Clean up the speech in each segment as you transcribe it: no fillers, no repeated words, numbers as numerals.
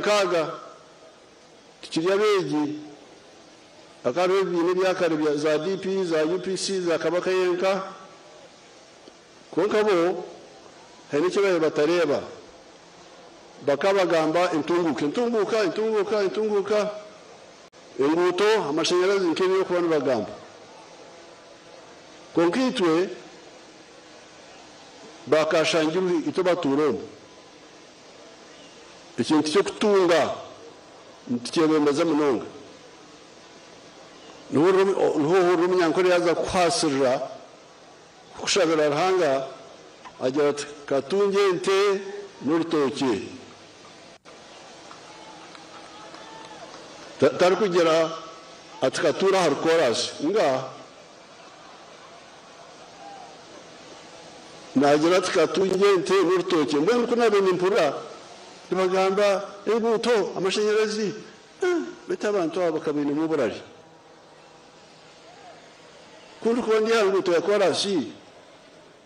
nkaaga tukiri abeegi, hakaba hariho ebibiina ebya kare bya za DP, za UPC, za Kabaka yenka, kwonka bo haine eki baabaire batareeba. Bakaba bagamba entunguuka, entunguuka, entunguuka, entunguuka, enguuto, amashanyarazi nk'ebi barikuba nibagamba. Kwonka itwe baakashangirwe itwe abatuura omu, ekintu ky'okutunga nitukyebembeza munonga. Niho ohurira omunyankore yaaza kukuhaasirira, kukushabira Ruhanga agira ati, Katungye ente n'orutookye. Tarikugira ati katuure ahari koorasi. Ngaaha. Naagira ati katungye ente n'orutookye. Mbwenu ku naabaire nimpurira nibagamba enguuto, amashanyarazi, beitu abantu aba bakaba bainemu oburari. Ku ndikuba ndi aha nguuto ya koorasi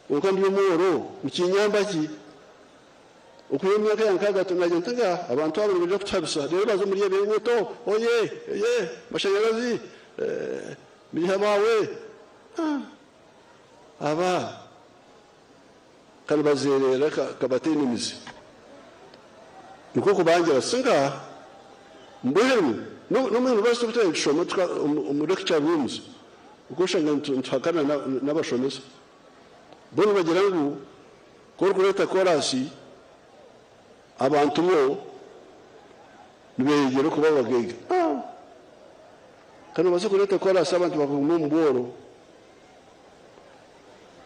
kwonka ndi omworo, nikinyamba ki? Okwiha omu myaka ya nkaaga naagira nti ngaaha abantu aba nibaija kutuhabisa reero baze omuri ebi enguuto, oye, oye, amashanyarazi, miriha baawe. Aba ka nibazeereera ka bataine mizi. Nikwo kubangira si ngaaha. Mbwenu n'omu yunivasite obu twaba nitushoma omu lecture rooms, okwo oshanga nituhakana n'abashomesa. Bo nibagira ngu ku orikureeta koraasi, abantu bo nibeyongyera okuba abagaiga. Ka noobaasa kureeta koraasi abantu bakaguma omu bworo?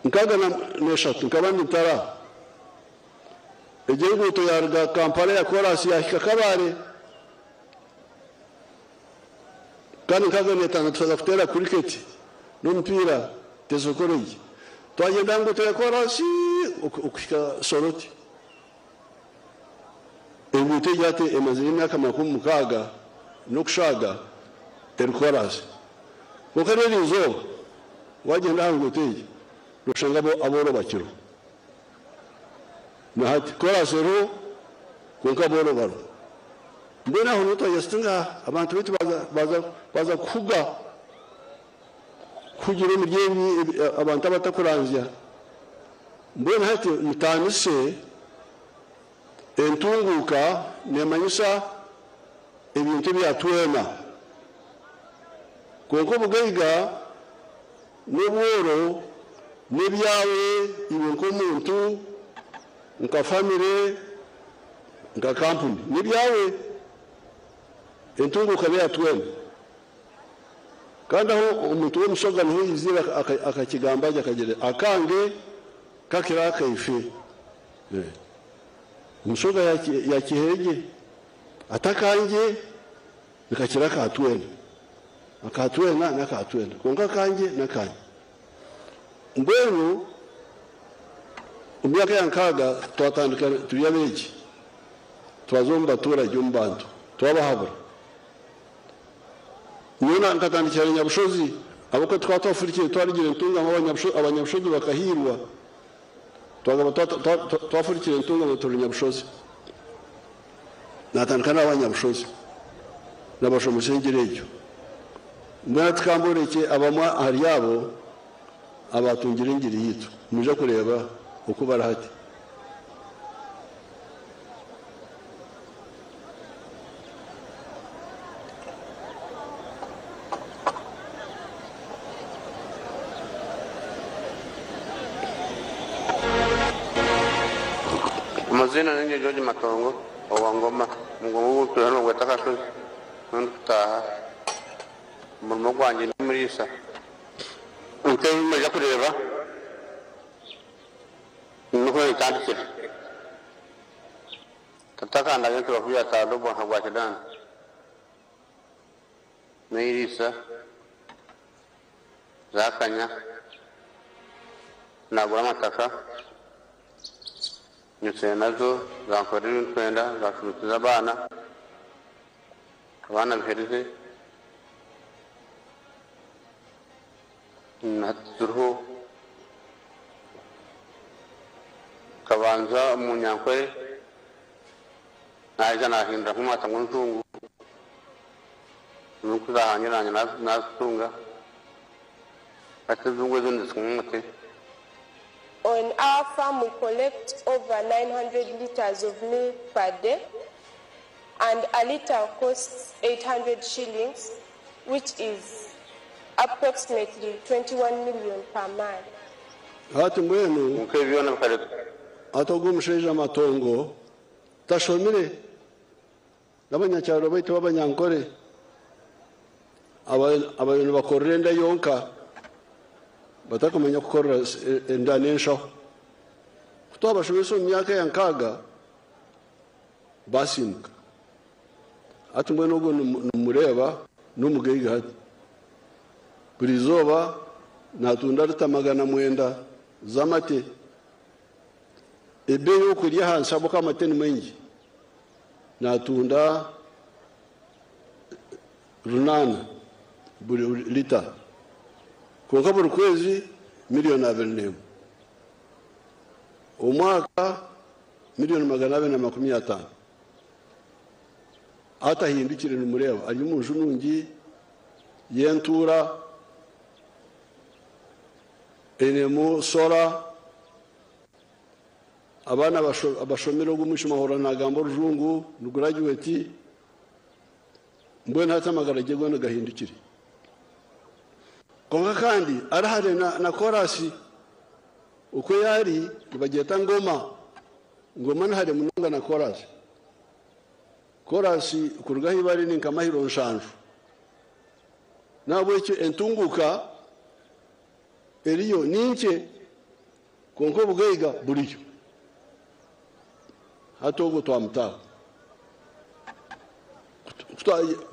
63 nkaba ndi ntara. Egyo enguuto yaaruga Kampala ya koraasi yaahika Kabale. Kandi 65 tukaza kuteera kuriketi n'omupiira Teso College. Twagyenda aha nguuto ya koraasi okuhika Soroti. Enguuto egyo hati emazire emyaka 60 n'okushaaga eri koraasi. Kwonka n'eri izooba wagyenda aha nguuto egyo noshanga abooro bakiriho. Na hati koraasi eriho kwonka abooro bariho. Mbwenu aho niho twagira tuti ngaaha abantu baitu baaza kuhuga kuhugira omuri ebi abantu abatakuranzya. Mbwenu hati mutaanise entunguuka neemanyisa ebintu ebya twena. Kwonka obugaiga n'obworo n'ebyawe iwe nk'omuntu, nka famire, nka kampuni. N'ebyawe. Entunguuka n'eya twena. Kandi aho omuntu w'omusoga niho yaizire akakigamba gye akagira ati, Akange kakira akaife. Omusoga yakiheire gye ati, Akangye nikakira aka twena. Aka twena n'aka twena, kwonka akangye n'akangye. Mbwenu omu myaka ya nkaaga twatandika turi abeegi, twaza omu baturage omu bantu twabahabura. Nyowe nkatandikira na Nyabushozi ahabw'okuba tukaba twafurukire twarugire Ntungamo Abanyabushozi bakahiirwa, twagamba twafurukire Ntungamo turi Nyabushozi. Natandika n'Abanyabushozi nabashomesa engiri egyo. Mbwenu hati ka mborekye abamwe ahari abo abaatungire engiri yaitu. Nimwija kureeba oku bari hati. Amazina ninye George Matongo owa Ngoma, omugongo ogu ntuura nibagweta Akashozi niho ndikutaaha, omurimo gwangye ndi muriisa. Nk'ebi mwaija kureeba nikwo nayetandikire. Tata akandaga entuura kubyara obwaka bwa kidanda. N'eiriisa zaakanya, naagura amataka, nyitsire nazo zankorera ebi ndikwenda, zanshomeseza abaana, abaana biherize, hati turiho. Nkabanza omu Nyankore. Naija naahindura nk'omwata gw'enjungu, enyungu zaahangye naanye naazitunga. Hati enjungu ezo nizikunywa amate. On our farm we collect over 900 litres of milk per day and a litre costs 800 shillings which is approximately 21 million per month. Hati mbwenu Kwonka ebi byona bikareetwa. hati ogu omushaija Matongo tashomire n'abanyakyaro baitu b'Abanyankore ababaire nibakorera enda yonka batakumanya kukorera enda n'enshaho. Ku twabashomesa omu myaka ya nkaaga basiimuka. Hati mbwenu ogwo nimumureeba n'omugaiga hati. Buri izooba naatunda lita 900 z'amate. Ebeeyi oku eri ahansi ahabw'okuba amate ni maingi, naatunda 800 buri lita. Kwonka buri kwezi miriyoni 21. Omwaka miriyoni 250. Atahindukire nimureeba ari omu nju nungi y'entuura einemu sola. Abaana abashomire ogu omwishiki ahora naagamba orujungu ni graduate. Mbwenu hati amagara ge goona gahindukire. Kwonka kandi ari hare na korasi oku yaari nibagyeta Ngoma. Ngoma ni hare munonga na korasi. Korasi kuruga ahu bari ni nka mahiro 7. Nahabwekyo entunguka eriyo ni nkye kwonka obugaiga buriyo. Hati ogwo twamutaaho.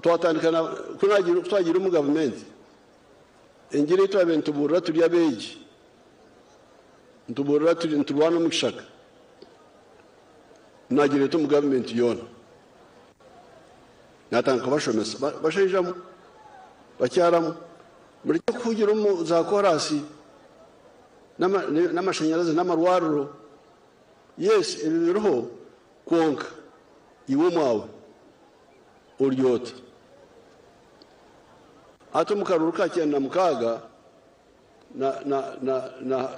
Twatandika na ku twagiire omu gavumenti engiri ei twabaire nitubuurira turi abeegi nitubuurira turi niturwana omu kishaka naagireeta omu gavumenti yoona. Naatandika kubashomesa bashaijamu bakyaramu murekye kuhugira omu za korasi n'amashanyarazi n'amarwariro. Yes, ebi biriho kwonka iwe omwawe oryota. Hati omu karuuru ka 96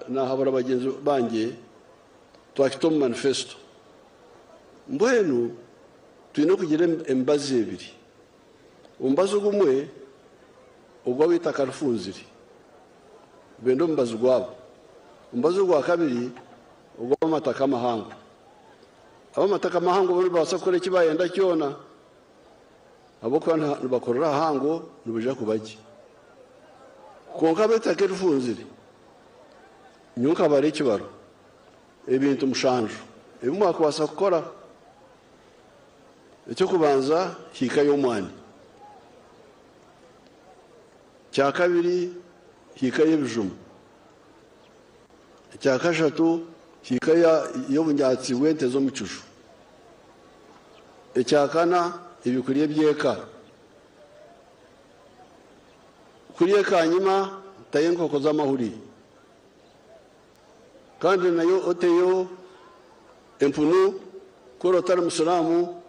naahabura bagyenzi bangye twakita omu manifesto. Mbwenu twine kugira emibazi ebiri. Omubazi ogumwe ogw'abeitaka rifunzire benda omubazi gwabo. Omubazi ogwa kabiri ogw'amataka amahango. Ab'amataka amahango bo nibabaasa kukora eki bayenda kyona ahabw'okuba nibakorera ahango nibaija kuba gye. Kwonka ab'eitaka erifunzire nyowe nkabara ekibaro ebintu 7 ebi mwakubaasa kukora. Eky'okubanza hiikayo omwani. Ekya kabiri hiikayo ebijuma. Ekya kashatu hiikayo obunyaatsi bw'ente z'omucuju. Ekya kana ebikurya eby'eka. Kurya ekanyima tayo enkoko z'amahuri. Kandi nayo oteyo empunu kuri otari musiraamu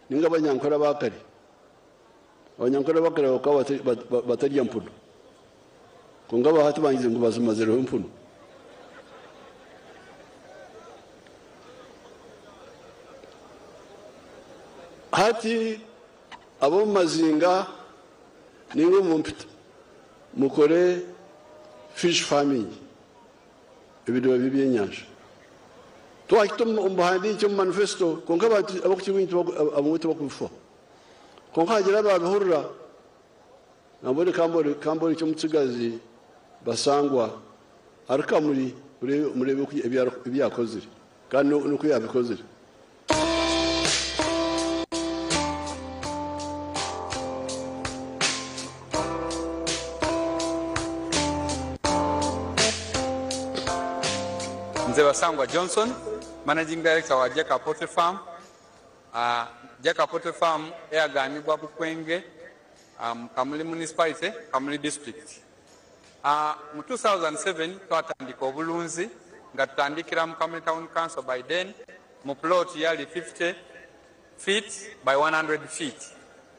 ninga abanyankore abakare. Abanyankore abakare bakaba batarya mpunu. Kwonka aba hati bangize ngu bazimazireho empunu. Hati ab'omu mazinga ninga omu mpita mukore fish farming ebidiba by'ebyenyanja. Twakita omu buhandiike omu manifesto kwonka ab'okukibintu abamwe tibakubifaho. Kwonka hagira ababihurira nambone kambori ky'omutsigazi basangwa arikamuri murebe ebi yakozire kandi n'oku yabikozire. Nze Basangwa Johnson, Managing Director wa Jeka Poultry Farm. Jeka Poultry Farm eyaganibwa Bukwenge mu Kamuli Municipality, Kamuli District. Mu 2007 twatandika obulunzi nga tutandikira mu Kamuli Town Council by then mu plot yali 50 feet by 100 feet.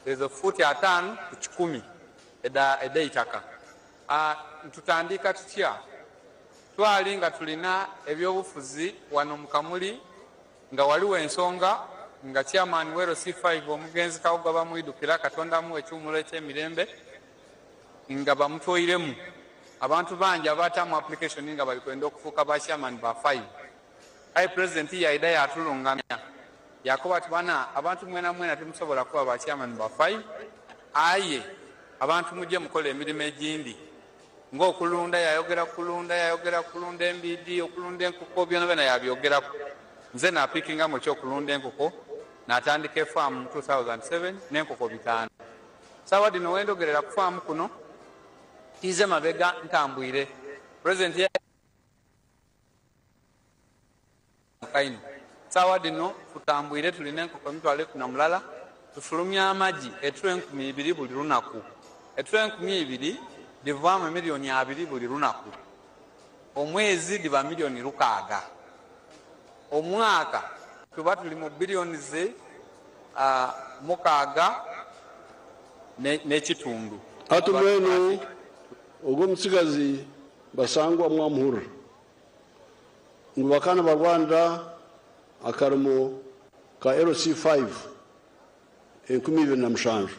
Ezo fuuti 50 ku 100 edh'eitaka. Tutandika tutya? Twali nga tulina ebyobufuzi wano mu Kamuli, nga waliwo ensonga nga chairman wa LC5 omugenzi Kabuga bamwidukira, Katonda amuwe ekiwumulo eky'emirembe, nga bamutwoiremu abantu bangi abatamu application nga bali kwenda okufuuka ba chairman ba 5. Aye president yaida yatulungamya, yakoba ati bana abantu mwena mwena timusobola kuba ba chairman ba 5, aye abantu mujje mukole emirimu egindi ng'okulunda. Yayogera kulunda, yayogera kulunda embiidi, okulunda enkoko, byona byona yabyogeraku. Nze napikingamu ekyokulunda enkoko, natandika efaamu mu 2007 n'enkoko 500. Saawa dino wendogerera ku faamu kuno tiize mabega ntambwire. President kaino saawa dino tutambwire, tulina enkoko 110,000, tufulumya amagi eturo 2,000 buli lunaku. Eturo 2,000 divaamu 20,000,000 buli lunaku. Omwezi diba 6 million. Omwaka tuba tuli mu 6.5 billion. Ati mwenu ogwo omusigazi basangwa mwamuhurira ngu bakana barwanira akarimo ka LC5 2007,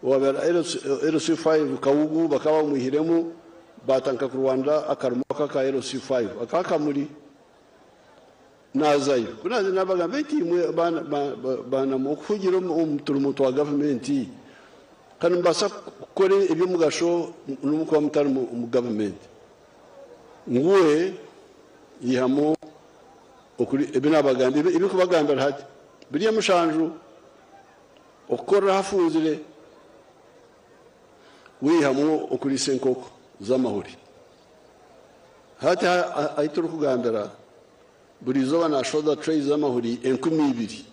wabera LC5 Kawugu bakaba bamwihiremu, batandika kurwanira akarimo aka ka LC5 akakamuri. Nazayo kunaze nabagamba eti imwe bana okuhugira omu turimo twa gavumenti, kandi mubasa kukora ebyomugasho n'omukuba mutari mu gavumenti. Nguwe yihamu okuri ebi nabagamba, ebikubagambira hati biriya 7, okukorera hafunzire, wihamu okurisa enkoko z'amahuri. Hati ahi turi kugambira, buri izooba nashoza trays z'amahuri 2,000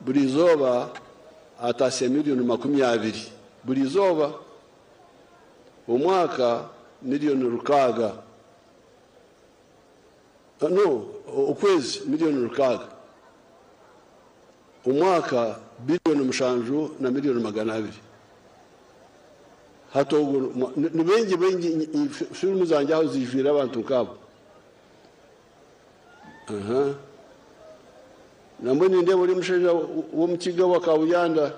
buri izooba, atasya 20 million buri izooba. Omwaka 6 million, no okwezi 6 million, omwaka 7.2 billion. Hati ogwo ni bengi bengi, firimu zange aho zijwire abantu nkabo. Aha. Nambwe nindeeba ori omushaija w'omukiga wa Kabuyanda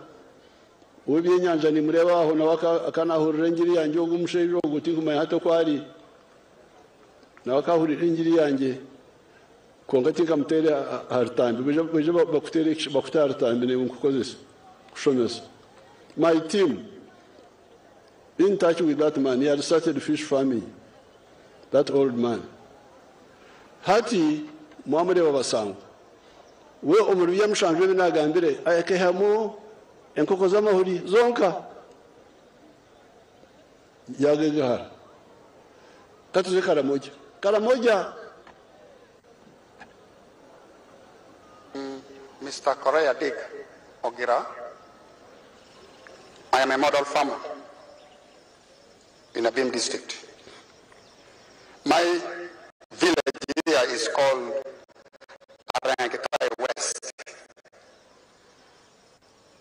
ow'ebyenyanja, nimureba aho nawe akanahurira engiri yange. Ogwo omushaija ogwo tinkumanya hati oku ari, nawe akahurira engiri yange, kwonka tinkamuteere aha rutambi. Baije bakuteere bakute aha rutambi newe nkukozesa kushomesa. My team in touch with that man. He had started fish farming, that old man. Hati mwamureba basangwa we omuri bya 7 ebi nagambire, akehamu enkoko z'amahuri zonka yagegahara. Katuze Karamoja, Karamoja. Mr. Korea Dick Ogira. I am a model farmer in Abim district. My village here is called Arangetai West,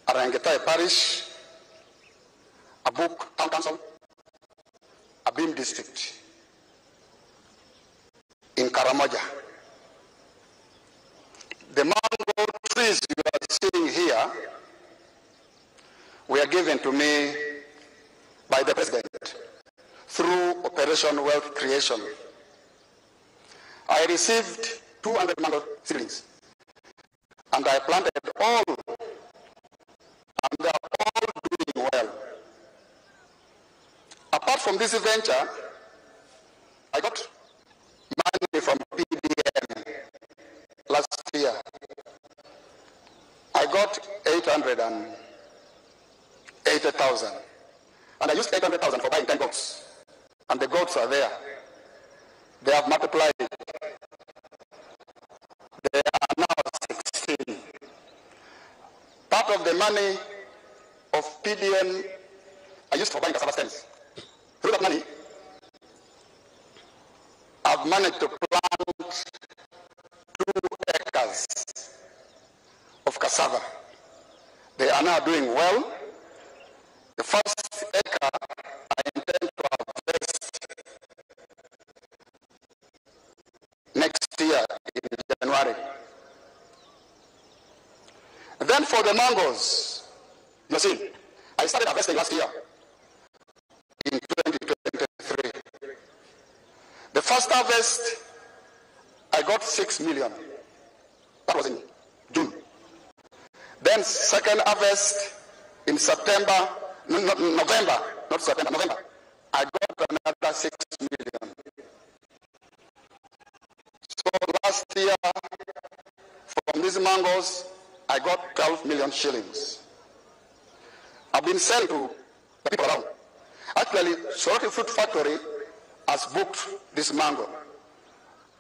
Arangetai Parish, Abuk Town Council, Abim district, in Karamoja. The mango trees you are seeing here were given to me by the president through Operation Wealth Creation. I received 200 mango seedlings and I planted all, and they are all doing well. Apart from this venture, I got money from PDM last year. I got 880,000. And I used 800,000 for buying 10 goats. And the goats are there. They have multiplied. They are now 16. Part of the money of PDM I used for buying cassava stems. Through that money, I've managed to plant 2 acres cassava. They are now doing well. The first acre I intend to harvest next year in January. Then for the mangoes, you see, I started harvesting last year in 2023. The first harvest, I got 6 million. That was in June. Then second harvest in September, no, no, November, not September, November, I got another 6 million. So last year, from these mangoes, I got 12 million shillings. I've been selling to the people around. Actually, Soroti Fruit Factory has booked this mango.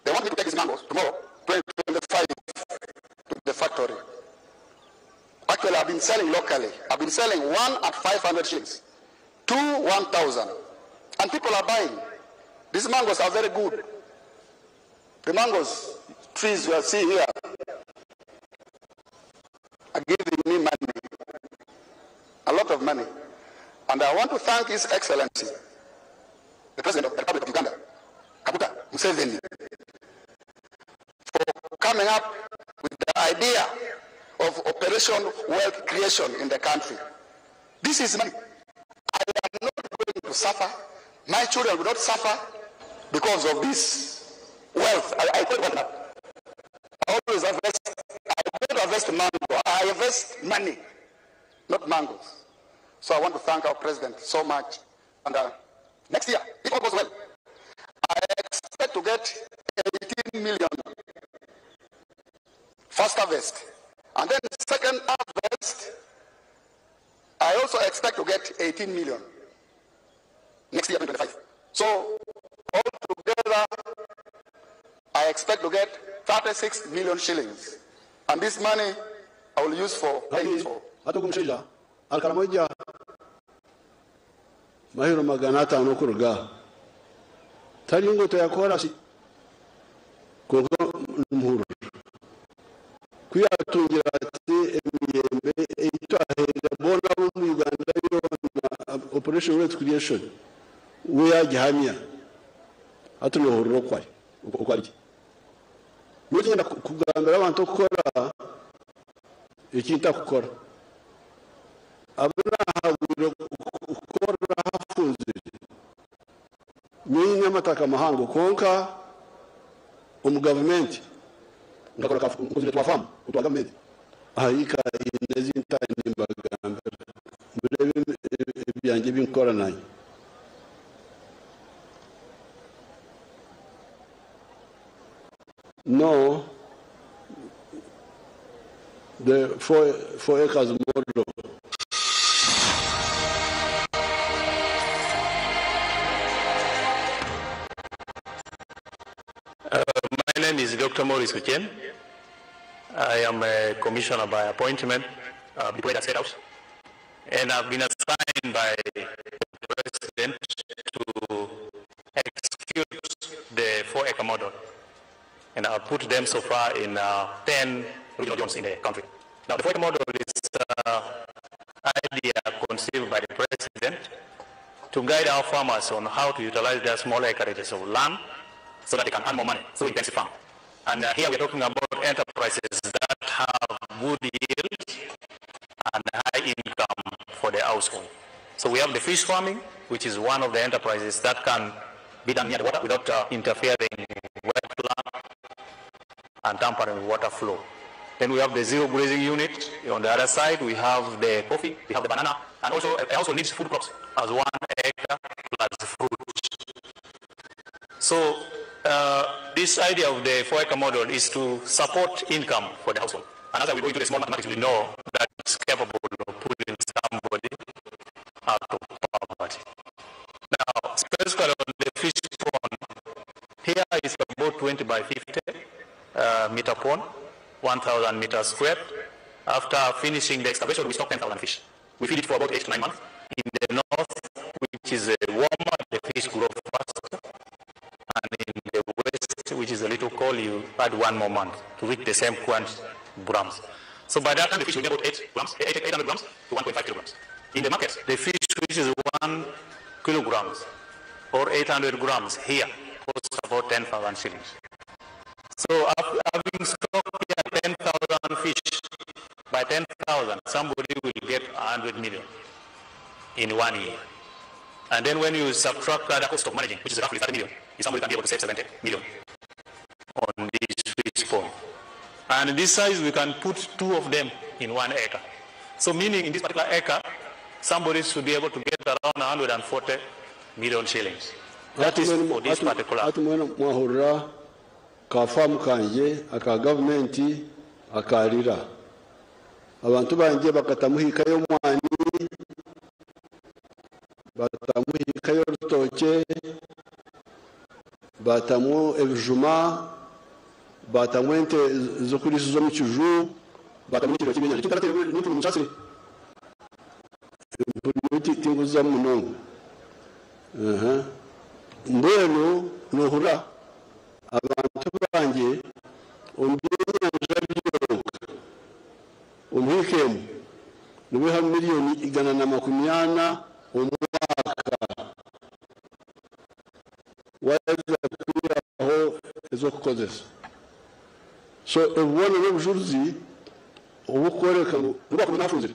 They want me to take these mangoes tomorrow, 2025, to the factory. Actually, I've been selling locally. I've been selling one at 500 shillings, two 1,000. And people are buying. These mangoes are very good. The mangoes, trees you are seeing here, are giving me money, a lot of money. And I want to thank His Excellency, the President of the Republic of Uganda, Kaguta Museveni, for coming up with the idea of Operation Wealth Creation in the country. This is money. I am not going to suffer. My children will not suffer because of this wealth. I call it that. I always harvest. I don't harvest mango. I harvest money, not mangoes. So I want to thank our president so much. And next year, if all goes well, I expect to get 18 million first harvest. And then second harvest, I also expect to get 18 million next year, 2025. So altogether, I expect to get 36 million shillings. And this money I will use for paying for. Hati ogu omushaija ahari Karamoja mahiro 500 kuruga aha tari nguuto ya koorasi kwonka nimuhurira ku yaatungire ati emiyembe ei twaheerera boona ab'omu Uganda yoona Operation Wealth Creation we yaagihamya hati noohurira oku ari oku ari gye. Nyowe tinyenda kugambira abantu okukora eki ntakukora. Abu naahabwire kukora hafunzire. Nyowe nyine amataka mahango kwonka omu gavumenti nkakora ka nkozire twa faamu otwa gavumenti aha ika ine ezi ntari nimbagambira mureebe ebyangye ebi nkukora nanye. No, the 4 acres model. My name is Dr. Maurice Ochen. I am a commissioner by appointment, deployed at State House, and I've been assigned by the President to execute the 4-acre model. And I've put them so far in 10 regional zones in the country. Now, the 4-acre model is an idea conceived by the President to guide our farmers on how to utilize their small acreages of land so that they can earn more money through intensive farm. And here we're talking about enterprises that have good yields and high income for the household. So we have the fish farming, which is one of the enterprises that can be done near the water without interfering with wetland and tampering with water flow. Then we have the zero grazing unit. On the other side, we have the coffee, we have the banana, and also it also needs food crops as 1 acre plus fruit. So this idea of the 4-acre model is to support income for the household. And as we go into the small mathematics, we know that it's capable of pulling somebody out of poverty. Now, specifically on the fish pond, here is about 20 by 50 meter pond, 1,000 meters squared. After finishing the excavation, we stock 10,000 fish. We feed it for about 8 to 9 months. In the north, which is warmer, the fish grow faster. And in the west, which is a little cold, you add 1 more month to reach the same quantity grams. So by that time, the fish will be about 8 grams, 800 grams to 1.5 kilograms. In the market, the fish which is 1 kilograms or 800 grams here costs about 10,000 shillings. So having stocked here 10,000 fish, by 10,000, somebody will get 100 million in 1 year. And then when you subtract that cost of managing, which is roughly 30 million, somebody can be able to save 70 million on this fish pond. And this size, we can put 2 of them in 1 acre. So meaning in this particular acre, somebody should be able to get around 140 million shillings. That is for this particular. Ati mwena mwahurira ka famu kanje aka gavumenti akarira. Abantu banje bakatamuhikayo omwani, batamuhikayo orutookye, batamu ebijuma, batamu ente z'okuriisiza omu kiju, batamu ekiro ky'ebyenyanja. Kitarateerwa n'empunu musaasire. Empunu tinguza munonga. Mbwenu noohurira abantu bangye omu byenyanja byonka omu wiiki emu nibiha miliyoni igana na makumi ana omwaka waza kwihaho ez'okukozesa. So obubonero n'obujurizi obukworeka ngu nibakuba nafunzire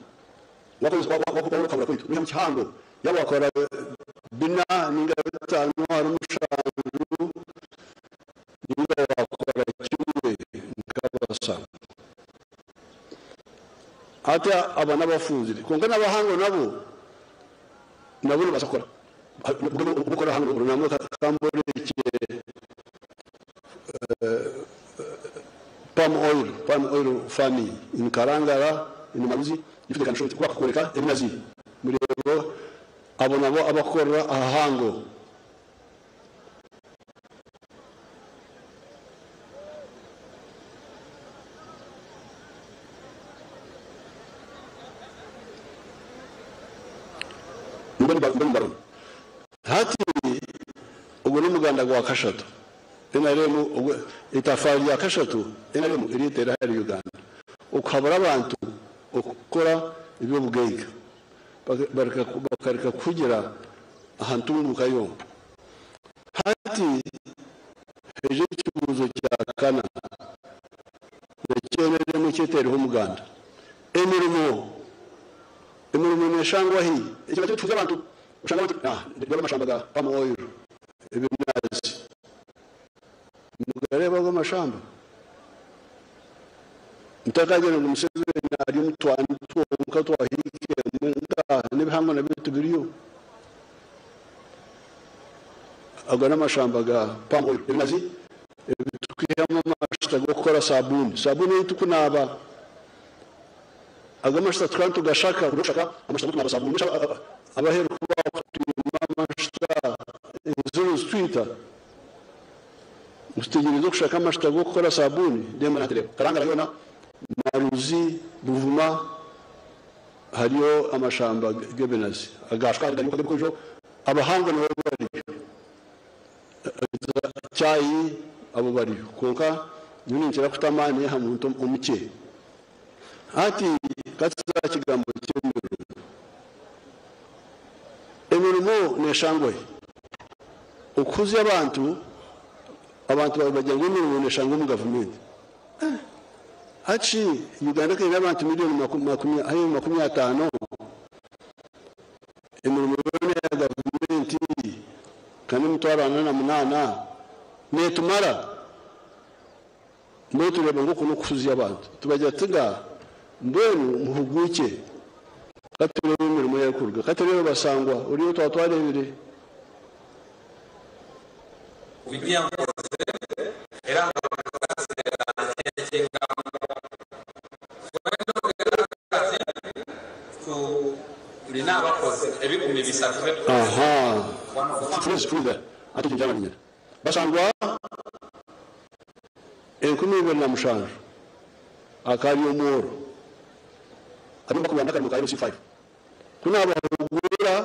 wakabura kwitu niha mu kihango yaba wakora bina ninga bitano hari mushanju ninga wakora kimwe nkabasanga ate aba n'abafunzire konka n'abahango nabo nibasakora gukora hango runamwe kamboreke palm oil farming in Karangara in Maruzi ifite kansho kuba kukoreka ebinazi muri rero abo nabo abakora ahango mboni hati ubwo n'umuganda gwa kashatu NRM itafari ya kashatu NRM iritera hari Uganda ukabura abantu ukora ibyo bugeiga bakareka kugira ahantu ngukayo hati heje ikibuzo cya kana NRM cyetereho umuganda emirimo neshangwa hi icyo cyo tuvuze abantu ushanga bati ah ndeba amashamba ga palm oil ebinazi mugareba gw'amashamba ntakagera ngo Museveni ari mutwani twonka twahike nga n'ibihango na bitu biriyo ago n'amashamba ga palm oil ebinazi tukwihamo amashita go gukora sabuni tukunaba ago amashita twari tugashaka urushaka amashita go kunaba sabuni abaheru kuba amashita inzuru twita mustegereza gushaka amashita go gukora sabuni ndemba natereba Karangara yona Maruzi Buvuma hariyo amashamba gebenazi agashka gari abahanga nabo bari cyayi abo bari konka nyine kutamani ha muntu omuke ati katsa kigambo cy'emirimo emirimo neshangwe okuzi abantu bagira ngo emirimo neshangwe mu government hachi Uganda kiri abantu miliyoni 50 emirimo ya government kandi 48 netumara mwe tureba ngo kuno kufuzi abantu tubajya tuga mbwenu muhuguke katurebe imirimo yakurwa katurebe basangwa uriyo twatwarebire aha freeze ati basangwa 2007 akari omworo agomba kubanda kari mu ka LC5 kunaba hugura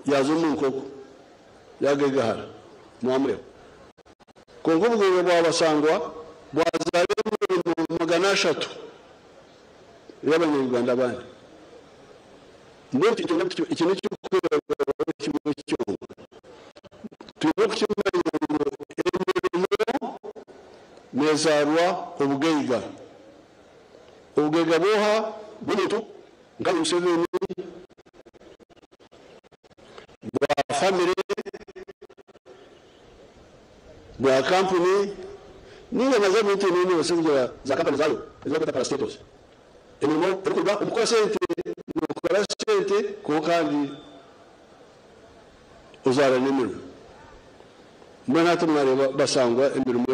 yazo mu nkoko yagegahara mwamureba konko ubwo bwabasangwa bwazare mu 300 ey'abanyarwanda abandi. Mbwenu eki n'eky'okureeberaho kimwe kyonka. Twine okukimanya ngu emirimo neezaarwa obugaiga. Obugaiga bw'oha? Bw'omuntu nka Museveni, bwa famire, bwa kampuni, ninga na gavumenti eriyo neebaasa kugira za kampani zaayo ezi barikweta parastatals. Emirimo erikuruga omu kukora sente, nookora sente kwonka kandi ozaara n'emirimo. Mbwenu hati mwareeba basangwa emirimo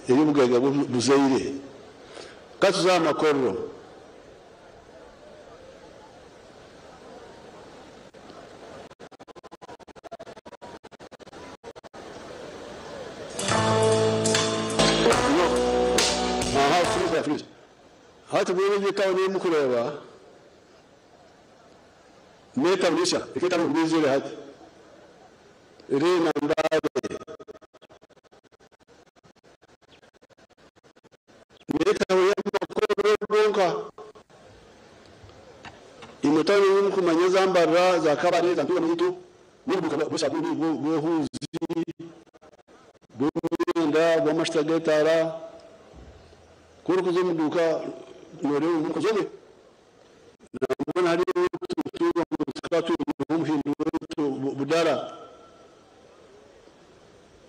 ey'obugaiga buzaire. Ka tuze aha makorero. Hati mbwenu egi etauni ei murikureeba n'etauni nsya, eka etauni oku hati eri na Mbale. N'etauni y'amakorero gonka. Imwe tauni ei murikumanya eza Mbarara, za Kabale, za Ntungamo yaitu n'obuduuka bw'esabuuni, bw'ehuuzi, bw'emyenda, bw'amajuta g'etaara. Ku orikuza omu duuka nooreeba omukozi omwe. Nambwenu hariyo otu tukaba twineho omuhimbi waitu Budara.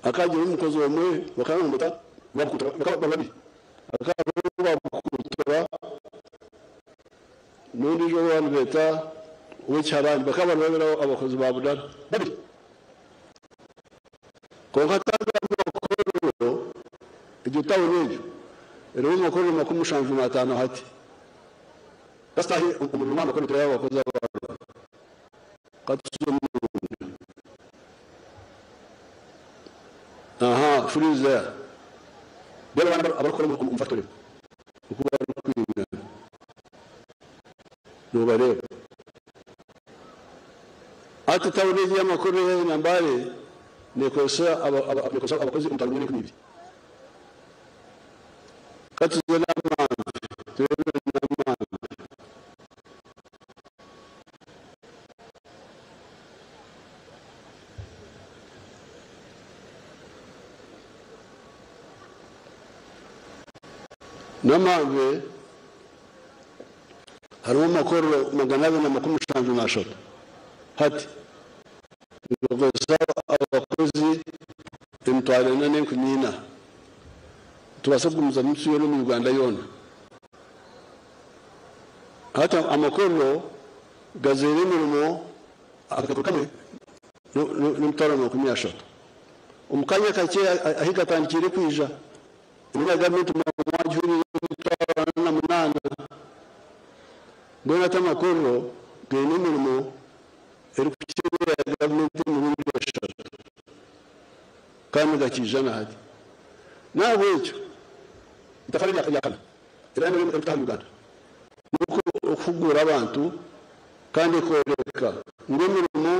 Akaagira omukozi omwe bakaba nibamweta Rwabukutura, bakaba bari babiri. Hakaba hariho Rwabukutura n'ondiijo ou bakaba nibeeta Owekiharani. Bakaba bari babiri abakozi ba Budara babiri. Kwonka hati aga makorero, egyo tauni egyo erimu amakorero 75 hati. Kasita ahi omurimo aha makorero turiho abakozi abariho. Ka tuze omunda. Aha, freeze there. Reeba abaana abarikukora omu factory oku barikwingana. Noobareeba. Hati tauni egi y'amakorero eya Nambale neekozesa abakozi 1012. Ka tuze n'amaani, tureebe n'amaani. Namanve harimu amakorero 273 hati nibakozesa abakozi 4,004. Tubaasa kugumizamu nsi yoona omu Uganda yoona. Hati amakorero gazaire emirimo akakaro kamwe n'30,030. Omu kanya kakye ahi gatandikiire kwija, emirimo ya gavumenti mwagihuriire 48,000. Mbwenu hati amakorero gaine emirimo erikukira eya gavumenti emirundi 3 kandi gakiija na hati. N'ahabw'ekyo itafaari rya kana erikutaha Uganda n'okuhugura abantu kandi ekworeka ngu emirimo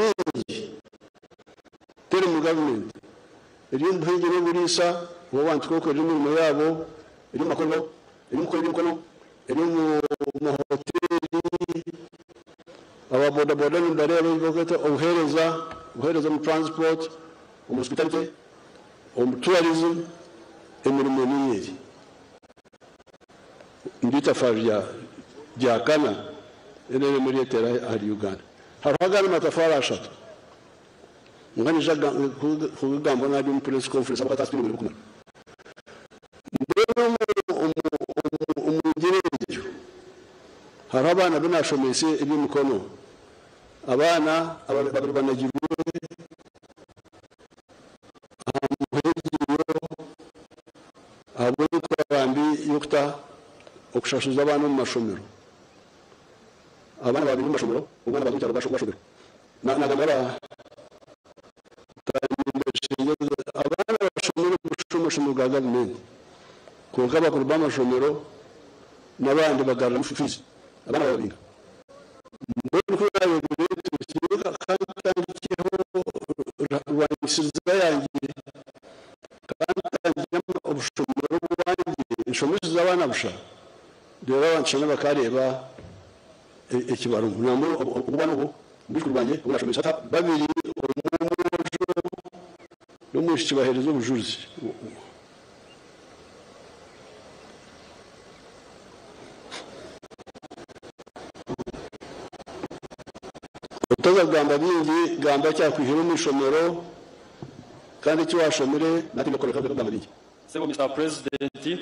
mingi teri mu gavumenti, eri omu buhingi n'oburiisa obu abantu kwekorera emirimo yaabo, eri omu makorero, eri omu kukora eby'emikono, eri omu mahoteeri, aba bodaboda nibareeba ebi barikweta obuheereza, obuheereza omu transport, omu hospitality, omu tourism, emirimo niyo eri. Niryo itafaari rya kana NRM ereetera ahari Uganda. Hariho agandi matafaari ashatu. Nka niija kugamba nari omu press conference ahabw'okuba tasipiine burikumara. Mbwenu omu ngyera egyo hariho abaana abu naashomeise eby'emikono. Abaana babiri banagirwe aha muhegyeyo ahabw'enkora mbi y'okuta okushashuza abaana omu mashomero. Abaana babiri omu mashomero, omwana baza omu kyaro bashobera. Nagamba abaana bashomere omu mashomero ga gavumenti, kwonka abakuru b'amashomero n'abandi bagaruramu fiizi, abaana bababinga. Mbwenu ku naareebire kandi ntandikireho rwanisiriza yangye kandi kushomeseza abaana busha, reero abantu shana bakareeba ekibarimu. Nambwenu obwana obu, obwishiki bwangye obu naashomesa babiri, omwe omwojo n'omwishiki baheereza obujurizi. Otaza kugamba bingi, gamba ekyakwihire omu ishomero kandi eki waashomire nari kugamba bingi. Sebo Mister President,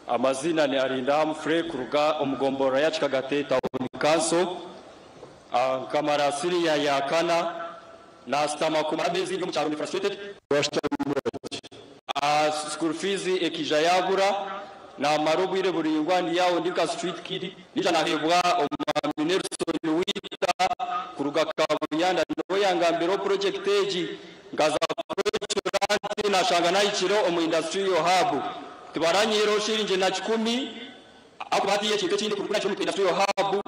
amaziina ni Arinda Humphrey kuruga omu gomborora ya Kikagate Town Council. Nkamara siniya ya kana nasitama kumara ameezi ndi omu kyaro ndi frustrated. School fees ekaija yabura, namara obwire buraingwa ndi aho ndi nka street kid, naija nahebwa omwami Nelson Wita kuruga Kabuyanda niwe yangambireho project egi. Nkaza kwecura nti nashanga nahikire omu industrial hub. Tibaranyihireho shiringi na kikumi, ahakuba hatiyo ekintu ekindi kuruga omu industrial hub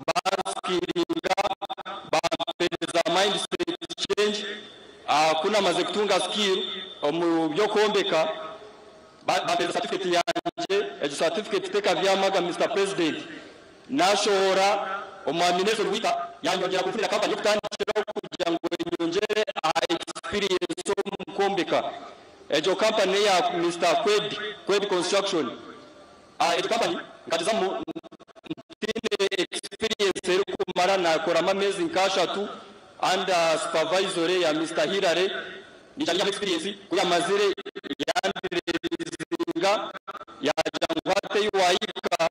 bansikiringa bampereza mindset change. Ku namaze kutunga skill omu by'okwombeka, bampereza certificate yangye, egyo certificate tekabyamaga Mister President. Nashohora omwami Nelson Wita yanyongyera kufunira company y'okutandikiraho kugira ngu enyongyere aha experience omu kwombeka. Egyo company neya Mister Kwed, Kwed Construction. Egyo company nkagizamu ntiine experience erikumara, nakoramu ameezi nk'ashatu under supervisory ya Mister Hillary, naija ninyamu experience. Ku yamazire yandirelizinga yagira ngu hati ei wahika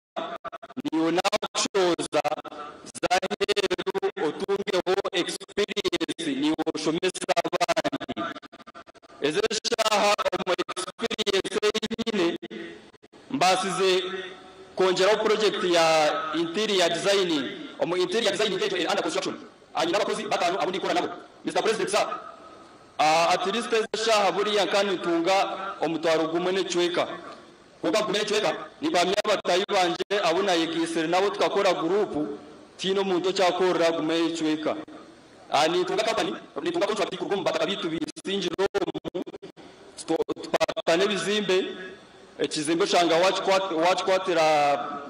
niiwe nakushohoza z'aheeru otungeho experience niiwe oshomesa abandi. Ezi eshaaha omu experience ei nyine mbaasize kwongyeraho project ya interior designing. Omu interior designing egyo eri under construction. Nyine abakozi bataano abu ndikukora nabo. Mister President sir, at least ezi eshaaha buriya nka nintunga omutwaro gumwe n'ekicweka. Kwonka gumwe n'ekicweka nimpamya abatahi bangye abu nayegeisire nabo tukakora guruupu, tihaine omuntu okyakorera gumwe n'ekicweka. Nintunga company, nintunga contract kuruga omu bataka biitu bisingire omu, tupatana ebizimbe, ekizimbe oshanga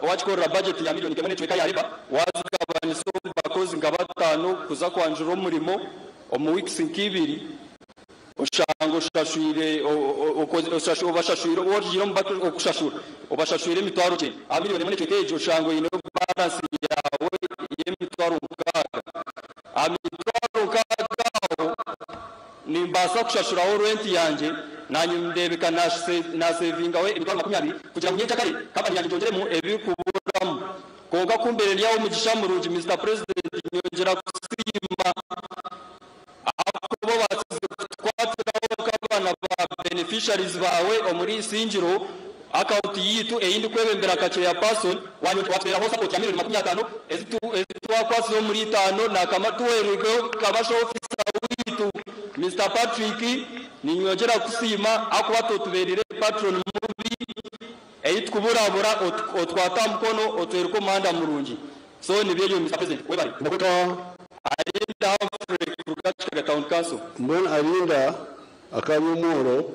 wakikorera budget ya miliyoni emwe n'ekicweka yareba, wazigabanisa omu bakozi nka bataano kuza kwanjura omurimo omu weeks nk'ibiri, oshanga oshashwire, obashashwire, ogiire omu okushashura, obashashwire emitwaro 9. Aha miliyoni emwe n'ekicweka egyo oshanga oine balance yaawe y'emitwaro 6. Aha mitwaro 6 aho nimbaasa kushashuraho rent yangye, nanye ndeebeka nasevingaho emitwaro 20 kugira ngu nyenkyakare kampani yangye ngyongyeremu ebirikuburamu. Kwonka ku mbeire ndi aho omugisha murungi Mister President, nyongyera kusiima ahakuba obaasize kutukwatiraho nk'abaana ba beneficiaries baawe omuri Isingiro account yiitu ei ndikwebembera nka chairperson, watuteeraho support ya miliyoni 50 ezitwakwasize omuri itaano nakama tuweerweho kabasha officer wiitu Mister Patrick. Ninyongyera kusiima ahakuba totubeerire patron mubi ei tukuburabura otwata aha mukono otwereka omuhanda murungi. So nibyo ebyo Mister President, webale. Dr. Arinda Humphrey kuruga Kikaga Town Council. Mbwenu Arinda akaba ari omworo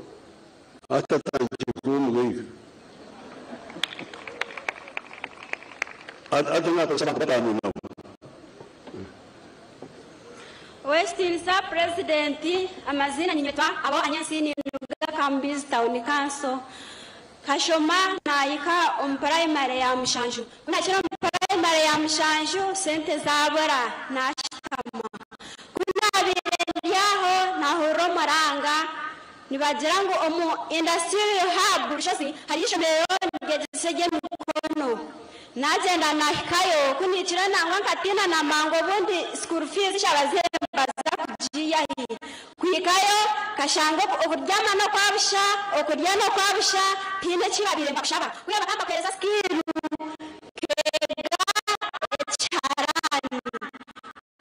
atatandikire kuba omugaiga. Ati nakozesa abantu bataano nabo. Owekitiinisa Purezidenti, amaziina niinyetwa Abo Anyansi, ninduga Kambizi Town Council. Nkashoma naahika omu purayimare ya mushanju. Ku naahikire omu purayimare ya mushanju, sente zaabura naashutama. Ku naabaire ndi aho naahurira omuranga nibagira ngu omu industrial hub Rushozi hariyo ishomero niryegyesa eby'emikono. Naagyenda naahikayo, ku nihikire nangwa nkatiina na mangu obundi school fees abazaire nibaza kugiiha hi. Kuhikayo nkashanga okuryama n'okwabusha, okurya n'okwabusha, tihaine eki babaire nibakushaba. Kwiha bakaba nibakuheereza skill nkeega ekiharani.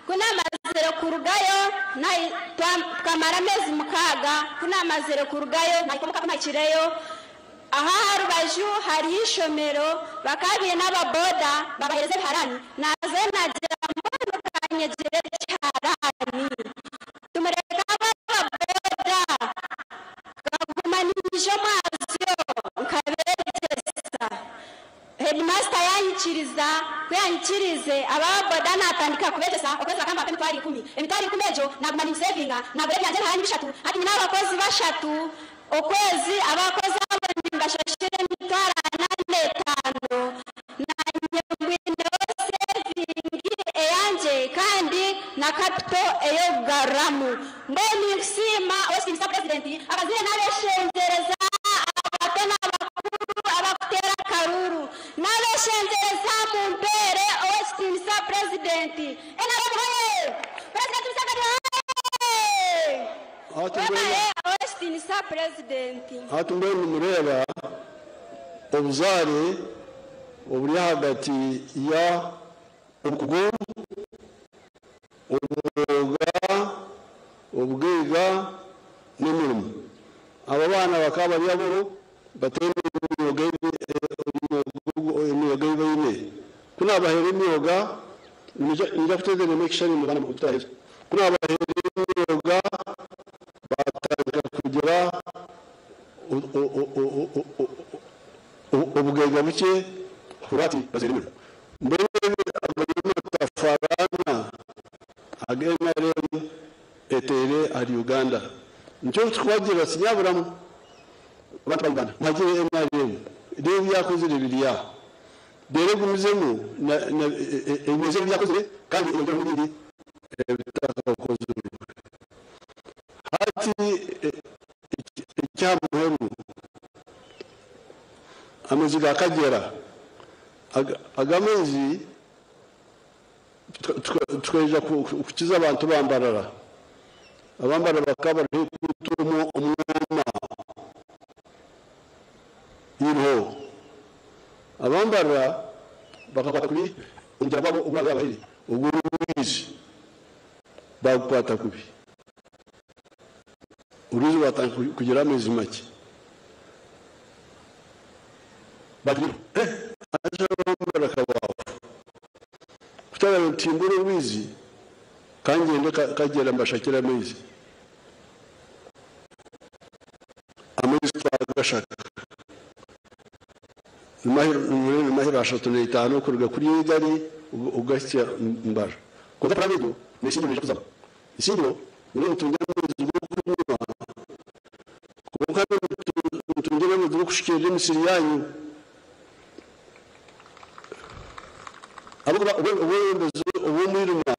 Ku naamazire kurugayo tukamara ameezi 6, ku naamazire kurugayo nahika omuka, ku nahikireyo aha aha rubaju hariyo ishomero bakaba baine ababoda babaheereza ebiharani, naazayo naagira mbwenu kanyegyere ekiharani. Tumureke ababoda kaguma ninyija omwazyo nkabeegyesa. Headmaster yanyikiriza, ku yanyikiriize aba boda natandika kubegyesa, okwezi bakaba nibampa 100,000. 100,000 egyo naguma ningisevinga, nagura ebyangye nahara nibishatu, hati nyine abakozi bashatu, okwezi abakozi abo nimbashashura 450,000, nanye mbwineho sevingi eyangye kandi na capital ey'okugaruramu. Mbwenu ninkusiima ow'ekitiinisa Purezidenti, abazaire n'abeshengyereza abato n'abakuru abakuteera akaruuru, n'abeshengyereza mumpeere ow'ekitiinisa Purezidenti. NRM hoye! Purezidenti Museveni hoye! Hati mbwenu Webare ow'ekitiinisa Purezidenti. Hati mbwenu nimureeba obuzaare oburi ahagati ya obukugu, omwoga, obugaiga n'emirimo. Aba baana bakaba bari abooro bataine emyoga ei baine. Ku naabaheera emyoga, niinyija kuteeza ekishushani omu baana tutaheza. Ku naabaheera emyoga, baatandika kugira obugaiga bukye, hati bazaire emirimo. Mbwenu amatafari ana aga NRM eteire ahari Uganda. Nikyo turikubagira sinyaburamu abantu ba Uganda muhagire NRM reeba ebi yakozire biri aho. Reero egumizemu enyweze ebi yakozire kandi eyongyereho n'ebindi ebitakakozirwe. Hati eky'aha muheru, amaizi ga Kagyera, aga amaizi tukaija kukiza abantu ba Mbarara. Aba Mbarara bakaba bari haihi kwitwa omwoma iriho. Aba Mbarara bakakwata kubi omugyera gwabo ogu baabahaire ogw'orwizi, baagukwata kubi. Orwizi rwatandika kugira amaizi makye. Bagira, haza aba Mbarara kabaafu. Kutarabe ntimbura orwizi, kangyende Kagyera mbashakire amaizi. Amaizi twagashaka. Ni mahiro 35 kuruga kuri Igari ugahitsya Mbarara. Kwonka purani egyo n'esingiro neija kuzamu. Isingiro niryo nitungye amaizi g'okunywa, kwonka nitungye n'amaizi g'okushukyerera emisiri yanyu. Ahabw'okuba obwebembezi obw'omwirima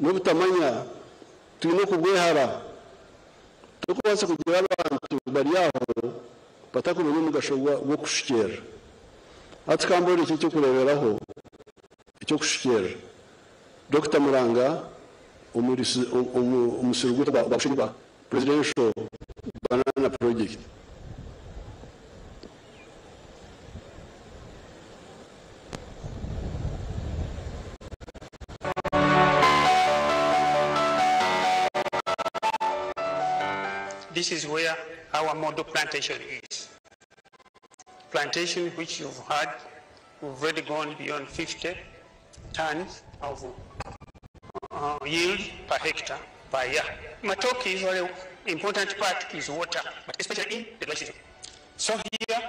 n'obutamanya twine okubwehara. Torikubaasa kugira abantu bari aho batakumanya omugasho gw'okushukyerera. Hati ka mborekye eky'okureeberaho eky'okushukyerera. Dokita Muranga omusiri gwaitu gwa Bushenyi gwa Presidential Banana Project. This is where our model plantation is. Plantation which you've had, we've already gone beyond 50 tons of yield per hectare per year. Matoke is very important part is water, but especially in the dry season. So here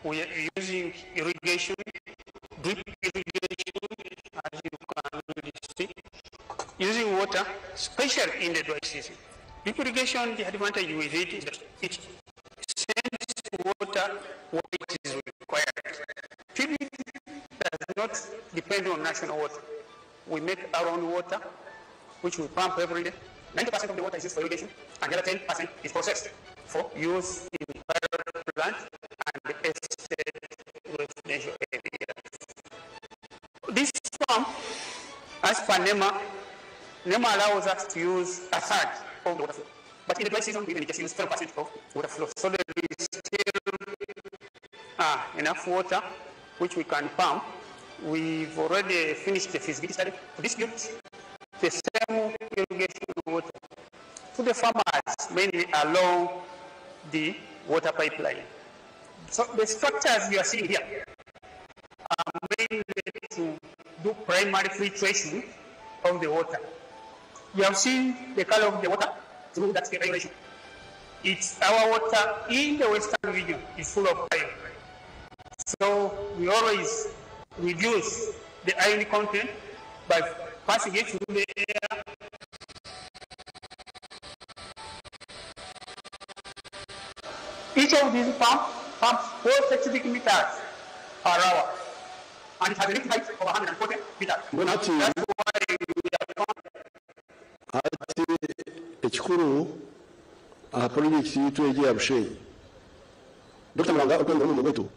we are using irrigation, drip irrigation, as you can really see, using water, especially in the dry season. Drip irrigation, the advantage with it is that it sends water where it is required. Drip does not depend on national water. We make our own water, which we pump every day. 90% of the water is used for irrigation, and the other 10% is processed for use in pilot plant and estate residential areas. This farm, as per NEMA, NEMA allows us to use a third of the water flow. But in the dry season, we even just use 12% of water flow. So there is still enough water which we can pump. We've already finished the feasibility study to distribute the same irrigation water to the farmers, mainly along the water pipeline. So the structures you are seeing here are mainly to do primary filtration of the water. You have seen the color of the water through that irrigation. It's our water in the western region is full of iron. So we always reduce the iron content by passing it through the air. Each of these pumps pumps 4 cubic meters per hour, and it has a lift height of 140 meters. Mbwenu hati That's why we are hati ekikuru aha purojekiti yaitu egi eya Bushenyi, Dokita Muranga orikwenda omurimo gwaitu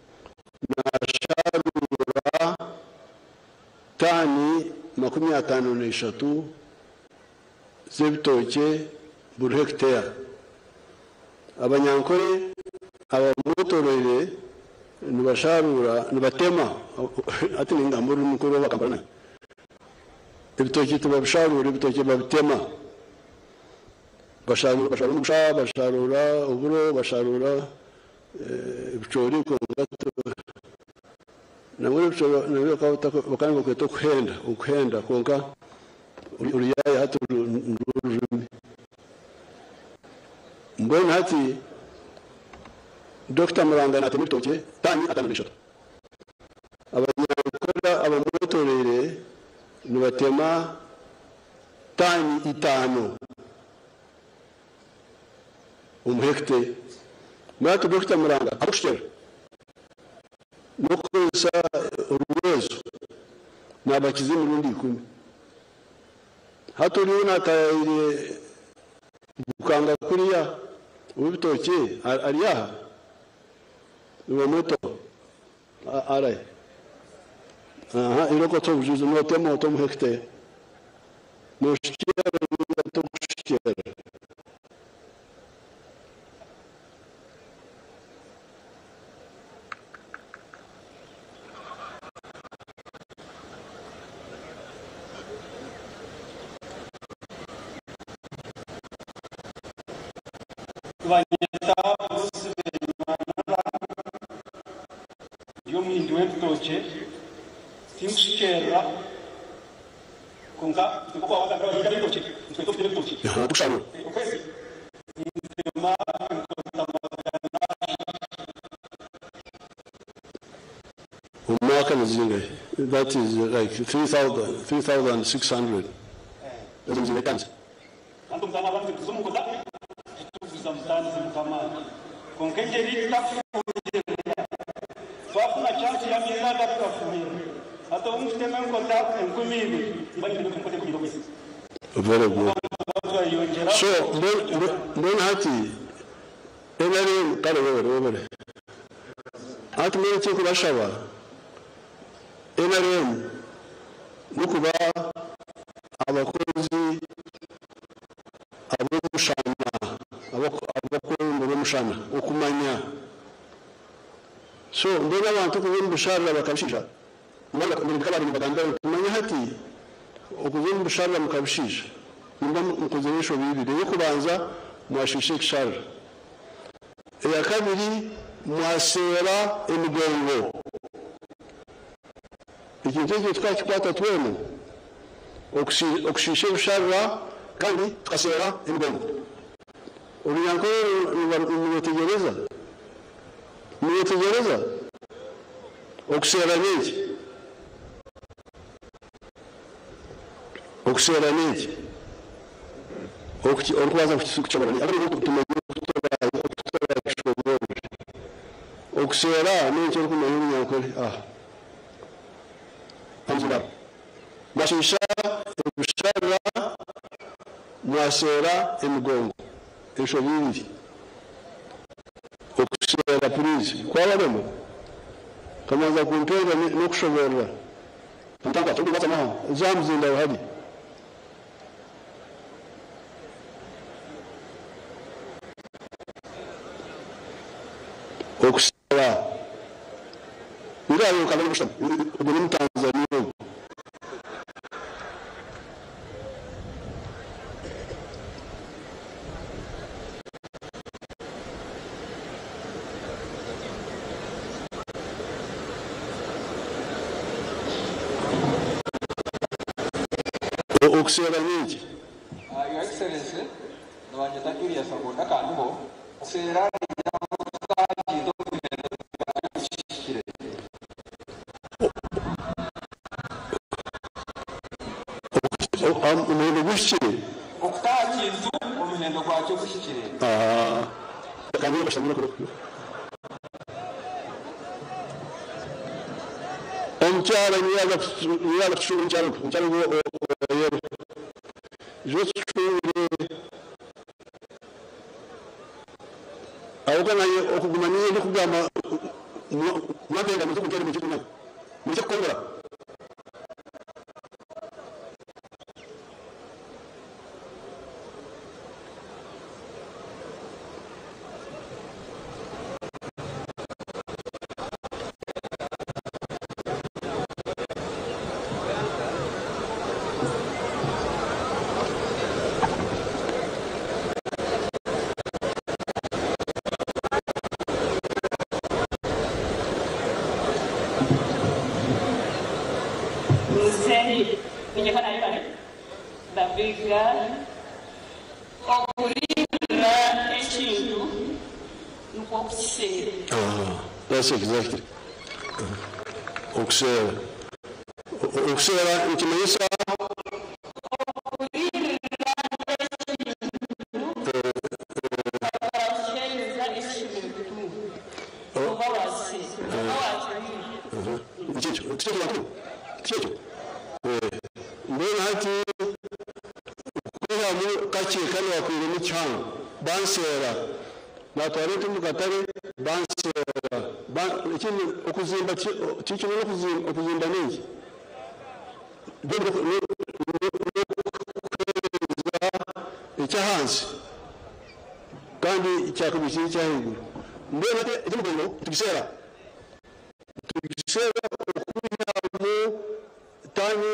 nasharuura taani 53 z'ebitookye buri hekiteya. Abanyankore abamwetoroire nibasharuura, nibatema, hati ningamba orurimi nk'orw'Abakampala nanye. Ebitookye tibabisharuura, ebitookye babitema. Basharuura, basharuura omugusha, basharuura oburo, basharuura ebicoori, kwonka nabwo ebicoori nabyo bakaba nibakweta okuhenda, okuhenda, kwonka oruyaya hati nirwo rurimi. Mbwenu hati Dokita Muranga naatema ebitookye taani 53. Abanyankore abamwetoroire nibatema taani 5 omu hekiteya. Mbwenu hati Dokita Muranga ahabw'okushukyerera n'okukozesa orwezo naabakiza emirundi 10. Hati oriyo naataayaire Bukanga kuriya ow'ebitookye ari aha nibamweta arahe? Aha, irokotse obujuzi nootema ota omu hekiteya. Nooshukyerera ninga tokushukyerera. Nibanyeta Bruce Benmanaba, ndi omuhindi w'ebitookye, tinkushukyerera, kwonka nk'oku waabagambira abahingi b'ebitookye, nitweta okutema ebitookye. Aha, tukusharuura. Okwezi nintema enkota 300. Omu mwaka nizingahi? That is like 3,600. Ezo nizingahi tons? Kandi omutaano abandi nituza omu nkota, tituguza mutaano z'emukamaani. Kwonka engyeri tutakufuuhirira. Twafuna chance y'amaizi aga tukafuuhirira. Hati obu nkutema enkota 2000, nimba nintema enkota 2000 okwezi. Very good. Twayongyera. So, mbwenu hati NRM, kare webare, webare. Hati mbwenu eky'okubashaba NRM n'okuba abakozi ab'omushana, abakurondera omushana, okumanya. So, mbwenu abantu kuza omu busharira bakabishiisha, nibagamba nibagambira ngu tumanye hati okuza omu busharira mukabishiisha, nimba mukozire enshobi ibiri. Ey'okubanza mwashiisha ekisharira, eya kabiri mwaseera emigongo. Ekintu ekyo tukakikwata twena, okushiisha ebisharira kandi tukaseera emigongo. Orunyankore nibetegereza, nibetegereza okuseera n'eki, okuseera n'eki, orikubaasa kukishobora ni abari tumanye okutora okuseera n'eki orikumanya orunyankore aha. Amazima. Mwashiisha ebisharira, mwaseera emigongo, enshobi ibiri. Okuseera purizi kwabarema kamanza kumpeera n'okushoborora. Ntanka turi naha za muzinda hari. Okuseera Urayo kabali kushama ubwo ni Tanzania. Okuseera n'eki? Your Excellency, nibanyeta Julius Agonda Kanduho, okuseera. Omukyala niwe yaza kutucungura omukyala ogwo, omukyala ogwo owa yellow. Ijo otucungure. Ahabw'okuba naanye okuguma niinye ndikugamba mwampenda muze kunteera murekye kunyaga. Murekye kukongora. Muzeeyi ninyowe Nayebare the big girl. Okurindirira ekintu nikwo okukiseera. That's exactly. Okuseera. Okuseera nikimanyisa. Okurindirira ekintu okakiheereza ekintu oba wakiseera oba wakiriire. Nikyo, tikyo bantu? Tikyo? Mbwenu hati okwihamu kakye kandi wakwiremu kihango banseera natwara ente omu katare banseera ekindi okuzimba tikimwe n'okuzimba okuzimba n'enki n'okuheereza eky'ahansi kandi kyakabiri kiri ekyahaiguru mbwenu hati eky'omugongo nitugiseera nitugiseera okwihamu taani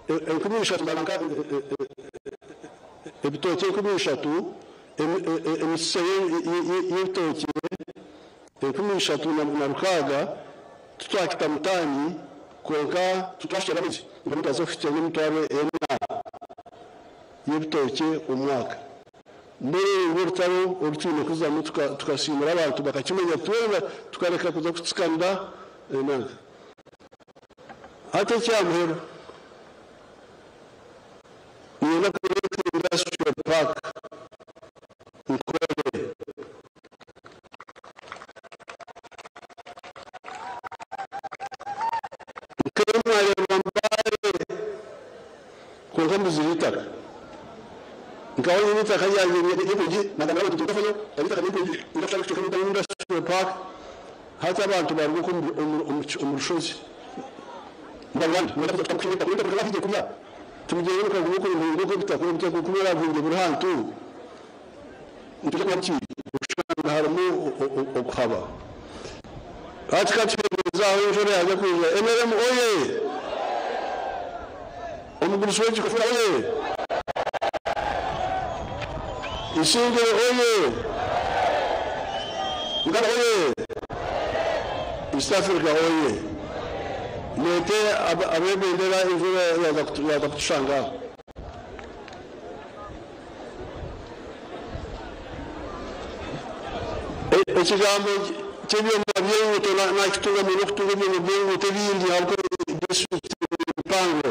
3000 mbaranka ebitookye 3000 emisisa y'ebitookye 3600 tutwakita mutaani kwonka tutwashukira amaizi nka tutaza kuhikya n'emitwaro 4 y'ebitookye omu mwaka. Mbwenu nirwo rutaro oru twine kuzamu tukasiimura abantu bakakimanya twena tukareka kuza kutsikanira enanka. Hati ekya muheru niinyenda kureeta industrial park Nkore. Nk'emwareeba Mbale kwonka mbuzire eitaka. Nkaba nyine eitaka ryangye ry'empungye nagambira abantu nti mutafayo eri eitaka ry'empungye ninza kutandika kuteekamu industrial park hati abantu baruga okwo omu rushozi Tumugyende mukagume okuruhunga oku ebitaka obutaka oku burabuhungye buri ahantu nitwija kuba ki oshanga harimu okuhaba. Hati ka tuheereze aho enjura yaaza kwija. NRM oye! Omugurusi w'ekikofira oye! Isingiro oye! Uganda oye! East Africa oye! Mwete ab'ebendera enjura yaaza kutushanga aha. Ekigambo ky'ebyoma by'enguuto nakitunga mwine okutunga ebyoma by'enguuto ebindi ahabw'okuba disiturikiti ni mpango.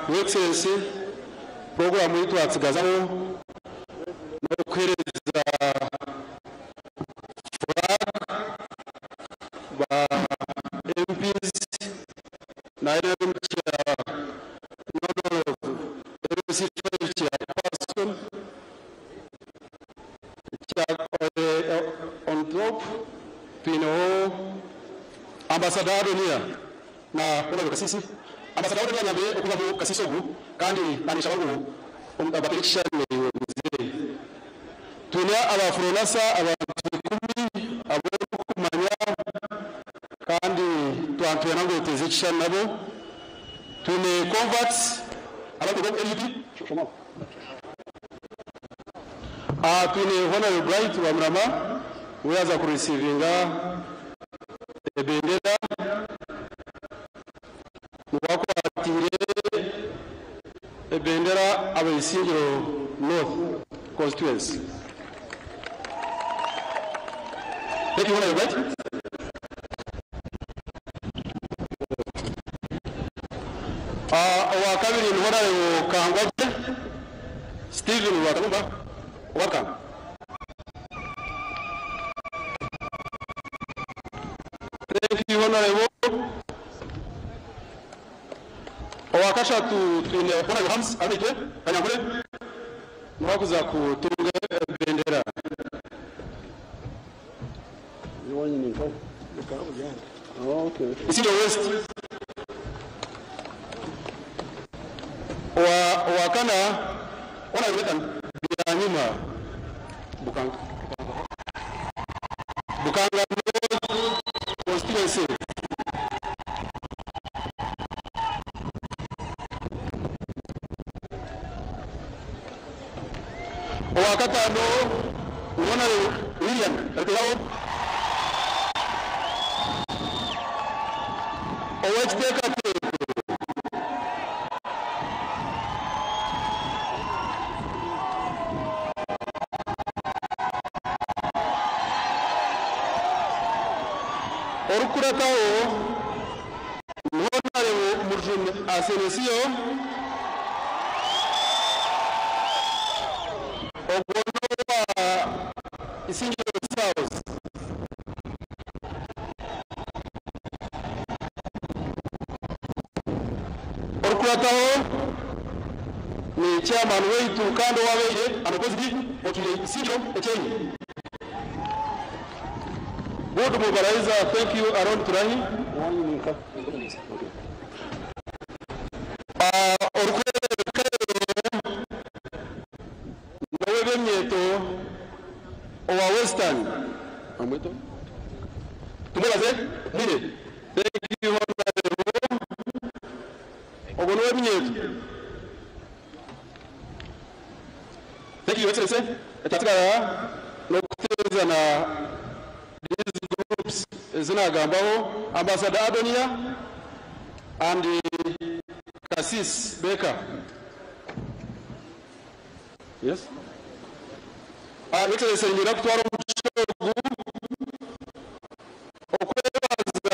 Your Excellency, puroguraamu ei twatsigazaho n'okuheereza flag ba MPs na NRM chair LC5 chairperson on top twineho Ambassador Adonia na Honorable Kasisi. Ambassador Adonia anyambire okuva mu Kasisi ogu kandi nanishaba ngu bateere ekishushani naiwe muzeeyi. Twine aba Fronasa abantu 10 abu orikumanya kandi twantwena ngu oteeze ekishushani nabo. Twine converts abarikuruga omu LUP. Twine Honorable Bright Rwamurama we yaaza kurisiivinga ebendera ngu akwatiire ebendera aba Isingiro North constituency. Thank you, Honorable Bright. Owa kabiri ni Honorable Kangwagye Stephen Rwakanumba. Welcome. Thank you, Honorable. Owa kashatu twine Honorable Hams Abike Kanyankole, niwakuza kutunga ebendera. Okay. Isingiro West. Owa kana Honorable Nathan Byanyima Bukanga. Bukanga North Constituency. Owa katano Honorable William Rutiraho. Owekiteekateeko orukurataho Honorable Mujuni Asenesio, ogwo n'owa Isingiro South. Orukurataho ni chairman waitu kandi owabeire abakozi otwire Isingiro ekyenyi. Good mobilizer, thank you, Aaron Turahi. Orukurataho nawe b'emyeto owa Western. Amweto. Tumubaze mwine. Thank you, Honorable. Ogwo niwe b'emyeto. Thank you, Excellency. Ekyasigara n'okuteeza na these groups ezinagambaho Ambassador Adonia and Kassis Baker. Yes. Excellency, ngira kutwara omugisha ogu okwebaza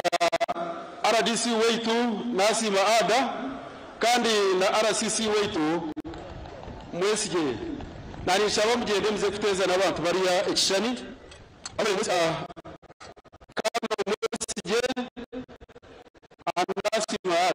RDC waitu Nasima Ada kandi na RCC waitu Mwesige. Nanishaba mugende muze kuteeza n'abantu bariya ekishani. Kano Mwesige and Nasima Ada.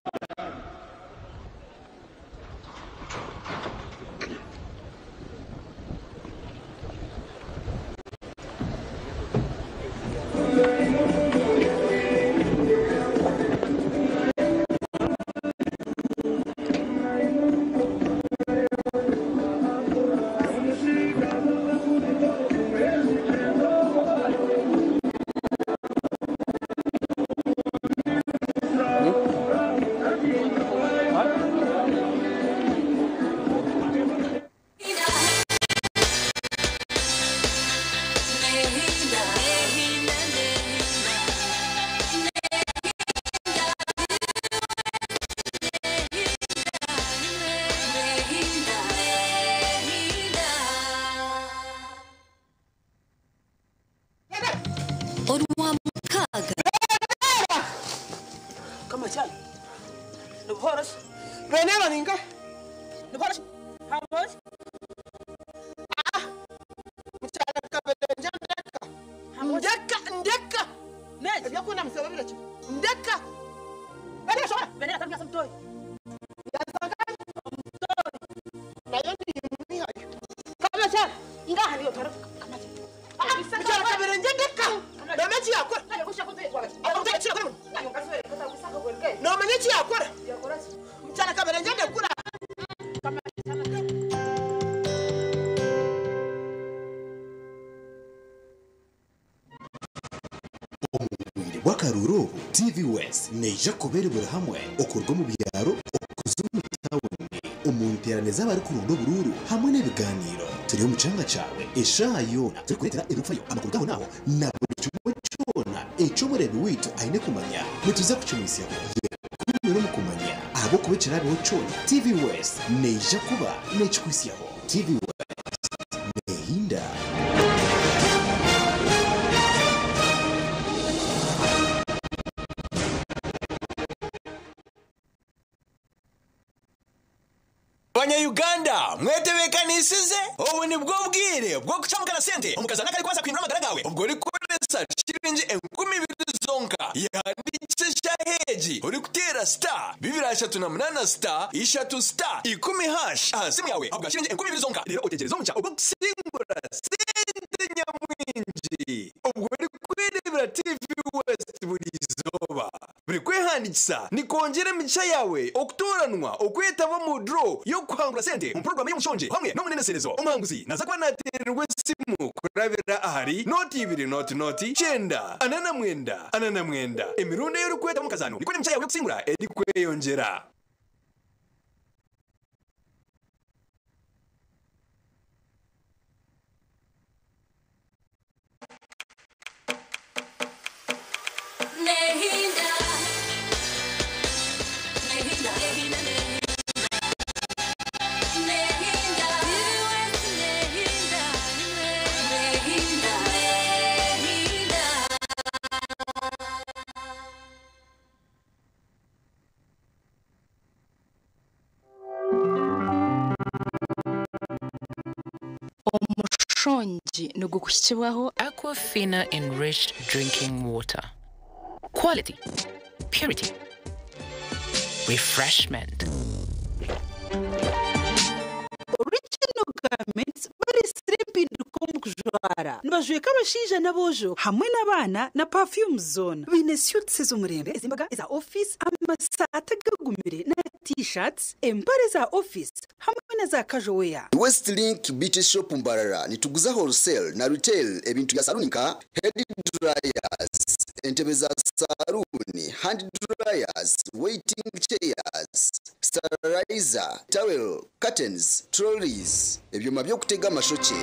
Bwakaruru TV West neija kubera buri hamwe okurwa mu byaro okuza mu tawuni omu nterane z'abari kurunda obururu hamwe n'ebiganiro turi omu kyanga kyawe eshaaha yoona turikureetera ebirikufayo amakuru gaho naho na buri kimwe kyona eky'omureebi waitu aine kumanya nituza kukimuhisyaho yekumire omu kumanya ahabw'okuba ekiraabeho kyona TV West neija kuba nekikuhisyaho. TV West nehinda. Abanya-Uganda mwetebeekanisize? Obu nibwo bwire bw'okucamukana sente omu kazaano akarikubaasa kuhindura amagara gaawe obwo orikukoresa shiringi 2000 zonka. Yehandiikise eshaaha egi orikuteera star 238 star ishatu star ikumi hash aha simu yaawe ahabwa shiringi 2000 zonka reero otegyereze omugisha ogw'okusingura sente nyamwingi obwo orikwereebera TV West buri izooba. Buri kwehandiikisa nikwongyera emigisha yaawe okutooranwa okwetaba omu draw y'okuhangura sente omu puroguraamu y'omushongye hamwe n'omuneneserezo. Omuhanguzi naaza kuba naateererwa esimu kurabira ahari nooti ibiri nooti nooti kyenda ana na mwenda ana na mwenda. Emirundi ei orikwetaba omu kazaano nikwo n'emigisha yaawe y'okusingura erikweyongyera. Omushongi nigukuhikibwaho Aquafina enriched drinking water. Quality, purity, refreshment. Original Garments baresire empinduka omu kujwara. Nibajweka abashaija n'aboojo hamwe n'abaana na perfumes zoona. Baine suits ez'omurembe, ez'embaga, eza office, amasaati agagumire na t-shirts, empare za office hamwe na za casual wear. West Link Beauty Shop Mbarara nituguza wholesale na retail ebintu bya saluni nka head dryers, entebe za saluni, hand dryers, waiting chairs, sterilizer, towel, curtains, trolleys, ebyoma by'okutega amashokye.